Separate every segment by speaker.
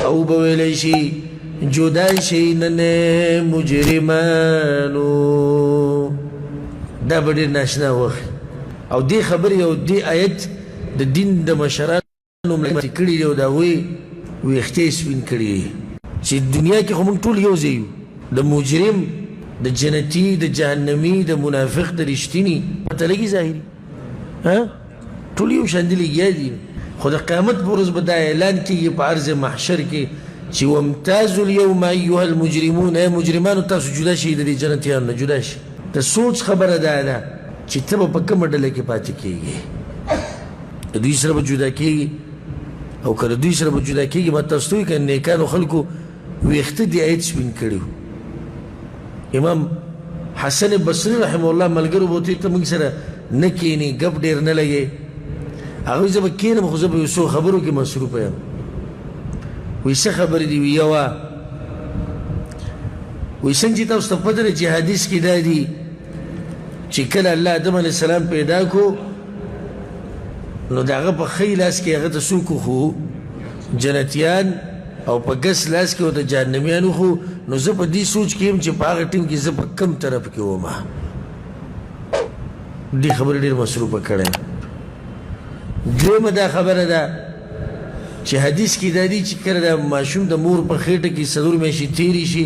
Speaker 1: او به ویلی شي جدا شي نن مجرمانو. دا به ډېر ناشنا وخت او دې خبرې او دې آیت د دین د مشرانو ملاتړ کړي دی او د هغوی ویښتې یې سپین کړي دي چې دنیا کې خو موږ ټول یو ځای یو، د مجرم، د جنتي، د جهنمي، د منافق، د رښتیني پته لګي ظاهري، ها ټول یو شان دي لګیا دي. خو د قیامت په ورځ به دا اعلان کېږي په عرض محشر کې چې وامتازوا اليوم ایها المجرمون، ای مجرمانو تاسو جدا شئ د دې جنتیانو نه جدا شئ. د سوچ خبره دا ده چې ته به په کومه ډله کې پاتې کېږې، د دوی سره به جدا کېږي او که د دوی سره به جدا کېږي، ما تاسو ته وویل که نیکانو خلکو ویښته دې آیت سپین کړي وو. امام حسن بصري رحمه الله ملګرو به ورته ته موږ سره نه کښېنې، ګپ ډېر نه لګې. هغه وایي زه به کښېنم خو زه په یو څو خبرو کې مصروف یم. وایي څه خبرې دي؟ وایي یوه، وایي څنګه چې تاسو ته پته ده چې حدیث کې دا دي چې کله الله آدم علیه السلام پیدا کو نو د هغه په ښی لاس کې هغه ته څوک وښو؟ جنتیان، او په ګس لاس کې ورته جهنمیان وښو. نو زه په دې سوچ کې یم چې په هغه ټیم کې زه په کم طرف کې وم. دې خبرې ډېر مصروفه کړی. دویمه دا خبره ده چې حدیث کې دا دي چې کله د ماشوم د مور په خېټه کې څلور میاشتې تېرې شي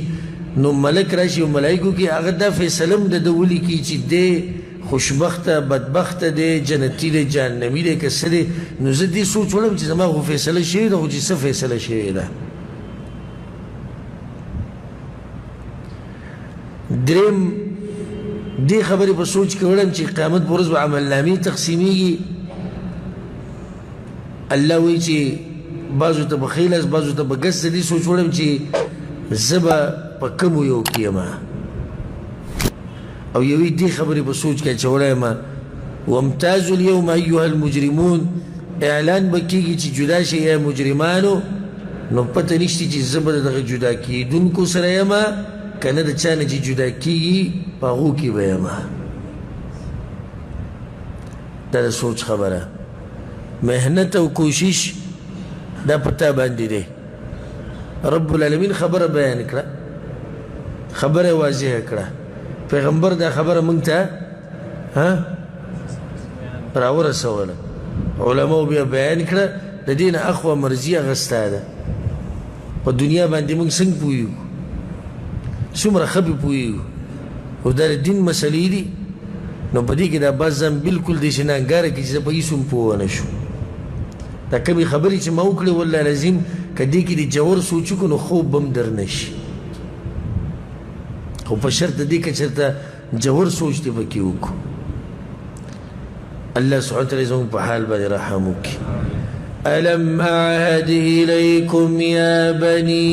Speaker 1: نو ملک راشي او ملایکو کې هغه دا فیصله هم د ده ولیکي چې دی خوشبخته بدبخته دی، جنتي دی، جهنمي دی، که څه دی. نو زه دې سوچ وړم چې زما خو فیصله شوې ده، خو چې څه فیصله شوې ده. دریم دې خبرې په سوچ کې وړم چې قیامت پر ورځ به عملنامې تقسیمیږي. الله وایي چې بعضو ته په ښی لاس بعضو ته په ګس. زه دې سوچ وړم چې زه به په کومو یو کې یم. او یوې دې خبرې په سوچ کې اچولی یم، وامتازوا اليوم ایها المجرمون، اعلان به کېږي چې جدا شئ ای مجرمانو. نو پته نشته چې زه به د دغه جدا کېدونکو سره یم که نه د چا نه چې جدا کېږي په هغو کې به یم. دا د سوچ خبره، محنت او کوشش دا په تا باندې دی. رب العالمین خبره بیان کړه، خبره واضحه کړه، پیغمبر دا خبره مونږ ته راورسوله، علماو بیا بیان کړه. د دې نه اخوا مرضي هغه ستا ده. په دنیا باندې مونږ څنګه پوهېږو، څومره ښه پرې پوهېږو، خو دا د دین مسلې دي. نو په دې کې دا بعض ځان بالکل داسې نه انګاره کړي چې زه په هېڅ هم پوه نه شو. دا کومې خبرې چې ما وکړې والله العظیم که دې کې دې ژور سوچ وکړو نو خوب به هم در نه شي، خو په شرط دې که چېرته ژور سوچ دې پکې وکړو. الله سبحانه وتعالی زموږ په حال باندې رحم وکړي. ألم أعهد إليكم يا بني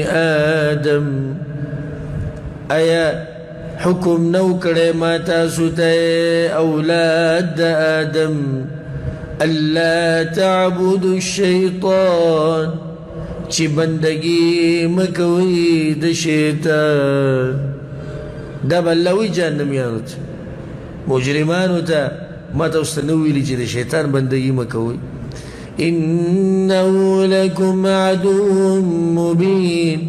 Speaker 1: آدم، أيا حکم نو کړی ما تاسو ته اولاد د آدم، ألا تعبدوا الشیطان، چې بندګي مه کوئ د شیطان. دا به الله وایي جهنمیانو ته، مجرمانو ته، ما تاسو ته نه ویلي چې د شیطان بندګي مه کوئ. انه لکم عدو مبین،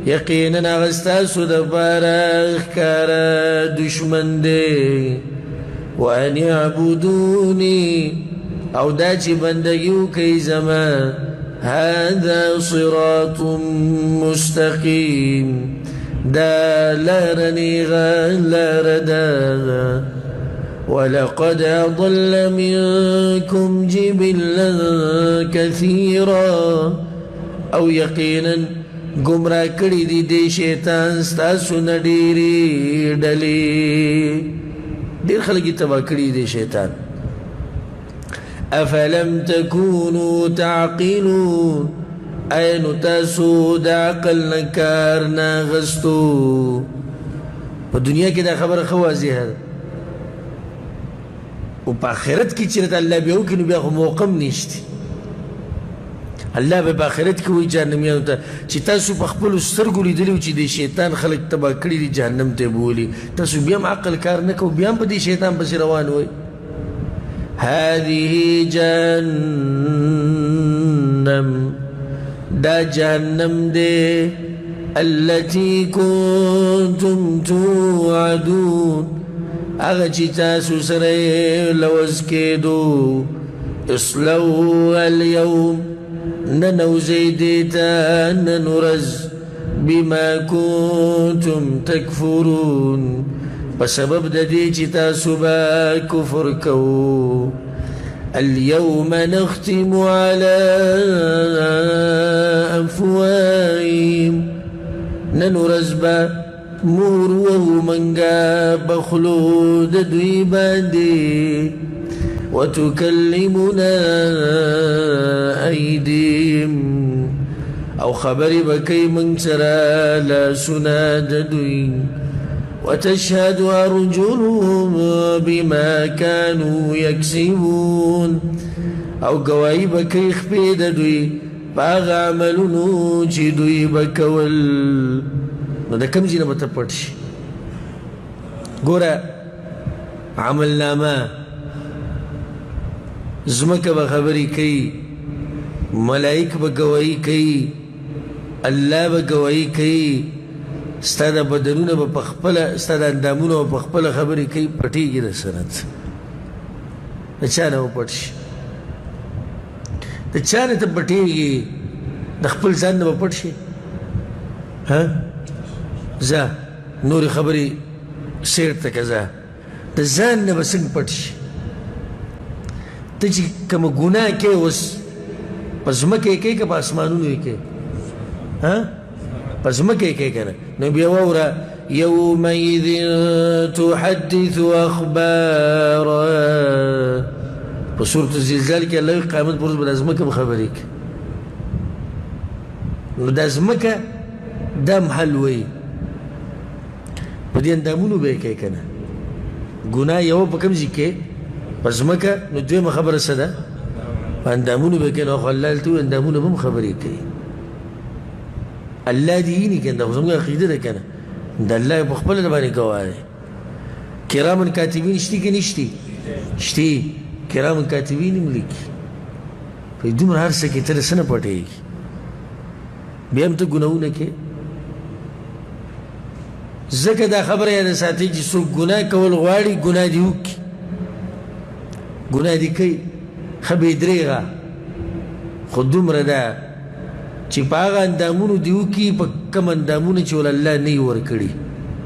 Speaker 1: یقینا هغه ستاسو دپاره ښکاره دښمن دی. وان اعبدوني، او دا چې بندګي وکړئ زما، هذا صراط مستقیم، دا لاره نیغه لاره ده. ولقد أضل منكم جبلا كثيرا، او یقینا ګمراه کړي دي دې شیطان ستاسو نه ډېرې ډلې. ډېر خلک یې تباه کړي دي شیطان. افلم تکونو تعقلون، ایا نو تاسو د عقل نه کار نه اخیستو؟ په دنیا کې دا خبره ښه واضحه ده، او په آخرت کې چې راته الله بیا وکړي نو بیا خو موقع هم نشته. الله به په آخرت کې وایي جهنمیانو ته چې تاسو په خپلو سترګو لیدلي وو چې د شیطان خلک تباه کړي دي، جهنم ته یې بولي، تاسو بیا هم عقل کار نه کوو، بیا هم په دې شیطان پسې روان وئ. هذه جهنم جهنم، دا جهنم دی، التي كنتم توعدون، هغه چې تاسو سره یې لوظ کېدو. اصلوها اليوم، ننوځئ دې ته نن ورځ، بما كنتم تکفرون، په سبب د دې چې تاسو به کفر کوو. اليوم نختم على أفواههم، نن ورځ به مهر وهو منګه په خولو د دوی باندې، وتكلمنا أيديهم، او خبرې به کوي موږ سره لاسونه د دوی، وتشهد أرجلهم بما كانوا يكسبون، او ګواهي به کوي خپې د دوی په هغه عملونو چې دوی به کول. نو د کوم ځای نه به ته پټ شي؟ ګوره عملنامه، ځمکه به خبرې کوي، ملائک به ګواهي کوي، الله به ګواهي کوي، ستا د بدنونه به په خپله، ستا د اندامونه به په خپله خبرې کوي، پټېږي د سره ته. د چا نه به پټ شي؟ د چا نه ته پټېږي؟ د خپل ځان نه به پټ شي؟ ها ځه نورې خبرې سیر ته که ځه، د ځان نه به څنګه پټ شي؟ ته چې کومه ګناه کوې اوس په ځمکه یې کوې که په اسمانونو یې کوې؟ ها په ځمکه یې کوې که نه؟ نو بیا واوره، یومئذ تحدث اخبارها. په سورة الزلزال کې الله وایي قیامت پر ورځ به دا ځمکه هم خبرې کوي. نو دا ځمکه دا محل وایي، په دې اندامونو به یې کوې که نه؟ ګناه یوه په کوم ځای کې؟ په ځمکه. نو دویمه خبره څه ده؟ په اندامونو به کوي. نو خو الله هلته وایي اندامونه به هم خبرې کوي. الله دې ویني که نه؟ دا خو زموږ عقیده ده که نه؟ د الله په خپله د باندې ګواه دی. کرامن کاتبین شتي که نشتي؟ شتي. کرامن کاتبین هم لیکي. په دومره هر څه کې ته څه نه پټېږي، بیا هم ته ګناهونه کوې. ځکه دا خبره یاده ساتئ چې څوک ګناه کول غواړي ګناه دې وکړي، ګناه دې کوي، ښه بې درېغه، خو دومره ده چې په هغه اندامونو دې وکړي په کوم اندامونه چې ول الله نه یې ورکړي.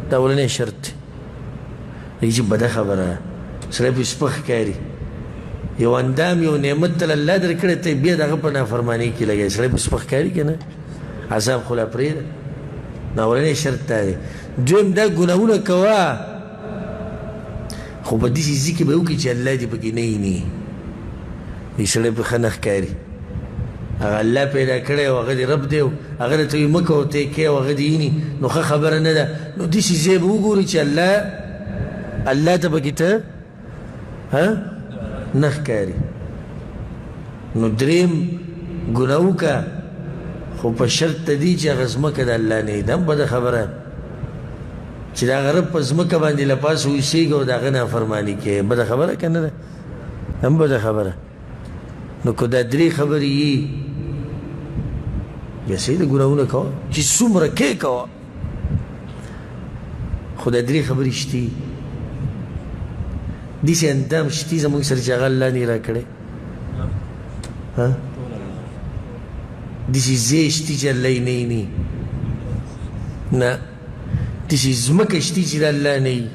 Speaker 1: دا اولنی شرط دی. دی چې بده خبره ده، سړی پرې سپک ښکاري، یو اندام یو نعمت ته الله درکړی، ته بیا د هغه په نافرمانۍ کې لګوي، سړی پرې سپک ښکاري که نه؟ عذاب خو لا پرېږده. نو اولنی شرط دا دی. دویم دا ګناهونه کوه خو په داسې ځای کې به یې وکړي چې الله دې پکې نه ویني. دې سړی پرې ښه نه ښکاري، هغه الله پیدا کړی او هغه دې رب دی، هغه درته وایي مه کوه، ته یې کوې او هغه دې ویني، نو ښه خبره نه ده. نو داسې ځای به وګوري چې الله ته پکې ته نه ښکاري. نو دریم ګناه وکړه خو په شرط د دې چې هغه ځمکه د الله نه وي. دا هم بده خبره چې د هغه رب په ځمکه باندې له پاسه اوسېږي او د هغه نافرماني کوي، بده خبره که نه ده؟ هم بده خبره. نو که دا درې خبرې یي بیا صحیح ده، ګناهونه کوه چې څومره کوې کوه، خو دا درې خبرې شتي. داسې اندام شتي زموږ سره چې هغه الله نه راکړی، ها داسې ځای شتي چې الله یې نه ویني، نه داسې ځمکه شتي چې د الله نه وي.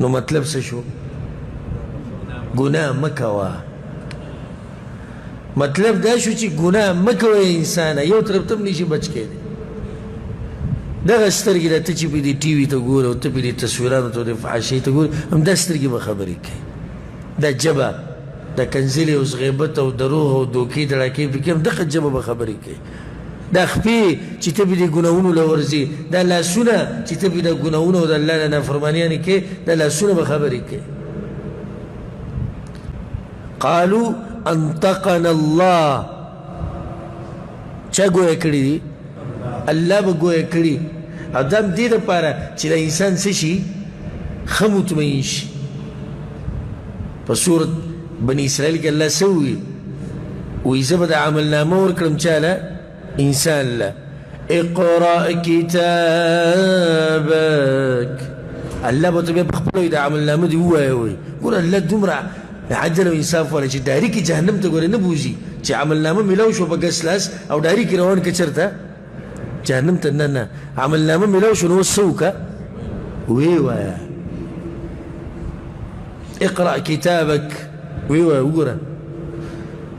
Speaker 1: نو مطلب څه شو؟ ګناه مه کوه. مطلب دا شو چې ګناه مه کوه انسانه، یو طرف ته هم نشي بچ کېدی. دغه سترګې ده ته چې په دې ټي وي ته ګورې او ته په دې تصویرانو ته د فحاشۍ ته ګورې، همدا سترګې به خبرې کوي. دا ژبه د کنځلې او غیبت او دروغ او دوکې دړاکې پکې هم دغه ژبه به خبرې کوي. دا خپې چې ته په دې ګناهونو له ورځې، دا لاسونه چې ته په د ګناهونو او د الله له نافرمانیانې کوې، دا لاسونه به خبرې کوي. قالو انطقنا الله، چا ګویا کړي دي؟ الله به ګویا کړي. او دا هم دې دپاره چې دا انسان څه شي؟ ښه مطمئن شي. په سورت بني اسرائیل کې الله څه وویل؟ وایي زه به د عملنامه ورکړم چا له؟ انسان له. اقرأ کتابک، الله به ته بیا په خپله وایي د عملنامه دې ووایه. وایي ګوره الله دومره عدل او انصاف والا چې ډایرکټ جهنم ته ګوره نه بوځي، چې عملنامه میلاو شو په ګس لاس او ډایرکټ روان که چېرته جهنم ته، نه نه، عملنامه میلاو شو نو اوس څه وکړه؟ ویې وایه اقرأ کتابک، ویې وایه. وګوره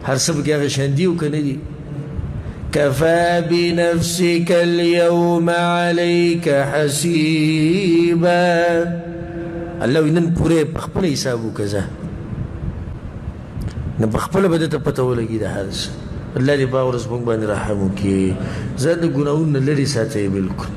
Speaker 1: هر څه پکې هغه شان دي او که نه دي. كفى بنفسك اليوم عليك حسيبا، الله وایي نن پوره په خپله حساب وکړه ځه، نو په خپله به درته پته ولګي د هر څه. الله دې په ورځ موږ باندې رحم وکړي، ځان د ګناهونو نه لرې ساتئ بالکل.